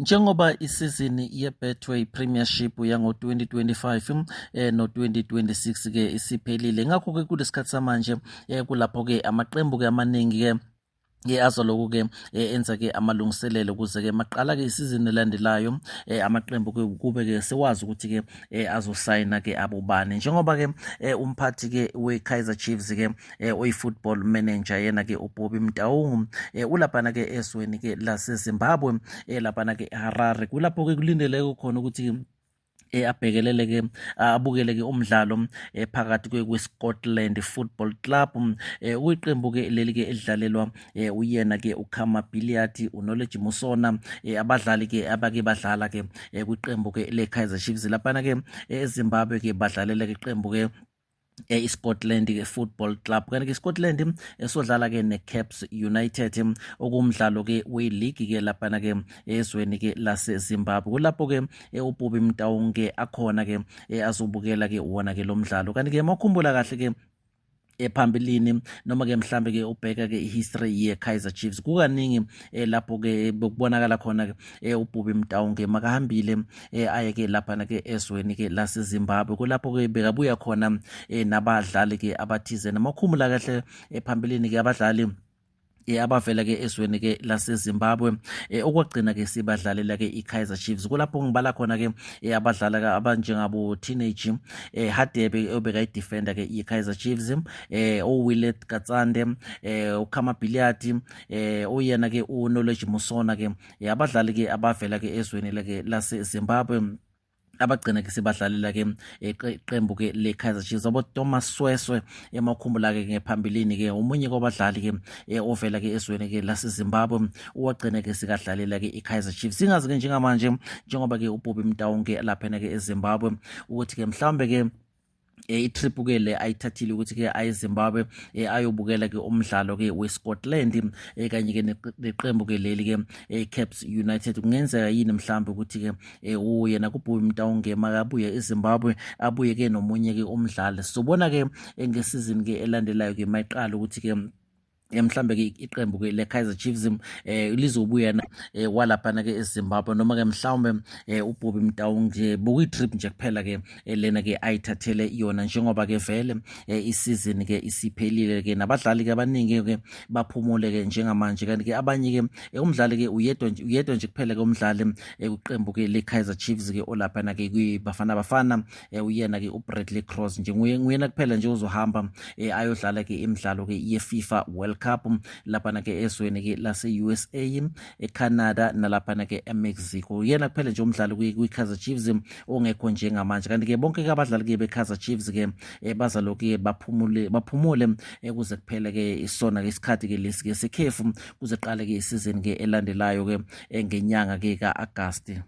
Njengoba isizini yeBetway Premiership yango-2025 no-2026 ke isiphelile, ngakho ke kulesikhathi samanje kulapho ke amaqembu ke amaningi ke azoloku ke enza ke amalungiselelo ukuze ke maqala ke isizini elandelayo amaqembu ke kube ke sewazi ukuthi ke azosayina ke abobani, njengoba ke umphathi ke we-Kaizer Chiefs ke oyi-football manager yena ke uBobby Motaung ulaphana ke ezweni ke laseZimbabwe, laphana ke eHarare, kulapho ke kulindeleke khona ukuthi abhekelele ke abukele ke umdlalo phakathi kwe-Scotland Football Club, kuyiqembu ke leli ke elidlalelwa uyena ke uKhama Billiat, uKnowledge Musona, abadlali ke abake badlala ke kwiqembu ke le-Kaizer Chiefs laphana ke eZimbabwe ke badlalela ke iqembu ke i-Scotland ke Football Club. Kanti ke Scotland esodlala ke ne-Caps United, okumdlalo ke we-league ke laphana ke ezweni ke laseZimbabwe, kulapho ke uBobby Motaung ke akhona ke azobukela ke wona ke lo mdlalo. Kanti ke mawukhumbula kahle ke ephambilini, noma ke mhlambe ke ubheka ke ihistory ye Kaizer Chiefs, kukaningi lapho ke bekubonakala khona ke uBobby Motaung ke makahambile aye ke lapha ke ezweni ke laseZimbabwe, kulapho ke bekabuya khona nabadlali ke abathize. Namakhumula kahle ephambilini ke abadlali abavela ke ezweni ke laseZimbabwe okwagcina ke sibadlalela ke iKaizer Chiefs, kulapho ngibala khona ke abadlala abanjengabo Teenage Hadebe obeka idefender ke iKaizer Chiefs, uWillet Katsande, uKhama Billiat, uyena ke uKnowledge Musona ke, abadlali ke abavela ke ezweni leke laseZimbabwe abagcina ke sebadlalela ke iqembu ke le Kaizer Chiefs, abo Thomas Sweswe emakhumbula ke ngephambilini ke omunye kwabadlali ke ovela ke ezweni ke laseZimbabwe uwagcina ke sikadlalela ke iKaizer Chiefs. Singazi ke njengamanje, njengoba ke uBobby Motaung ke laphana ke eZimbabwe, ukuthi ke mhlawumbe ke i-trip ke le ayithathile ukuthi ke aye eZimbabwe ayobukela ke umdlalo ke weScotland kanye ke neqembu ke leli ke Caps United, kungenzeka yini mhlawumbe ukuthi ke uyena kuBobby Motaung makabuye eZimbabwe abuye ke nomunye ke umdlali? Sizobona ke ngesizini ke elandelayo ke mayiqala ukuthi ke mhlambe ke iqembu ke le Kaizer Chiefs lizobuya walaphana ke eZimbabwe, noma ke mhlawumbe uBobby Motaung nje buku trip nje kuphela ke lena ke ayithathele yona, njengoba ke vele isizini ke isiphelile ke, nabadlali ke abaningi ke baphumule ke njengamanje. Kanti ke abanye ke umdlali ke uyedwa nje, uyedwa nje kuphela ke umdlali kuqembu ke le Kaizer Chiefs ke olaphana ke kwiBafana Bafana, uyena ke uBradley Cross nje, nguye nguyena kuphela nje uzohamba ayodlala ke imidlalo ke ye-FIFA World Cup laphana ke ezweni ke lase-USA, eCanada nalaphana ke eMexico. Yena kuphela nje umdlali kwi-Kaizer Chiefs ongekho njengamanje. Kanti ke bonke ke abadlali ke be-Kaizer Chiefs ke bazaloku ke baphumule kuze kuphele ke isona ke isikhathi ke lesi ke sekhefu, kuze qale ke isizini ke elandelayo ke ngenyanga ke ka-Agasti.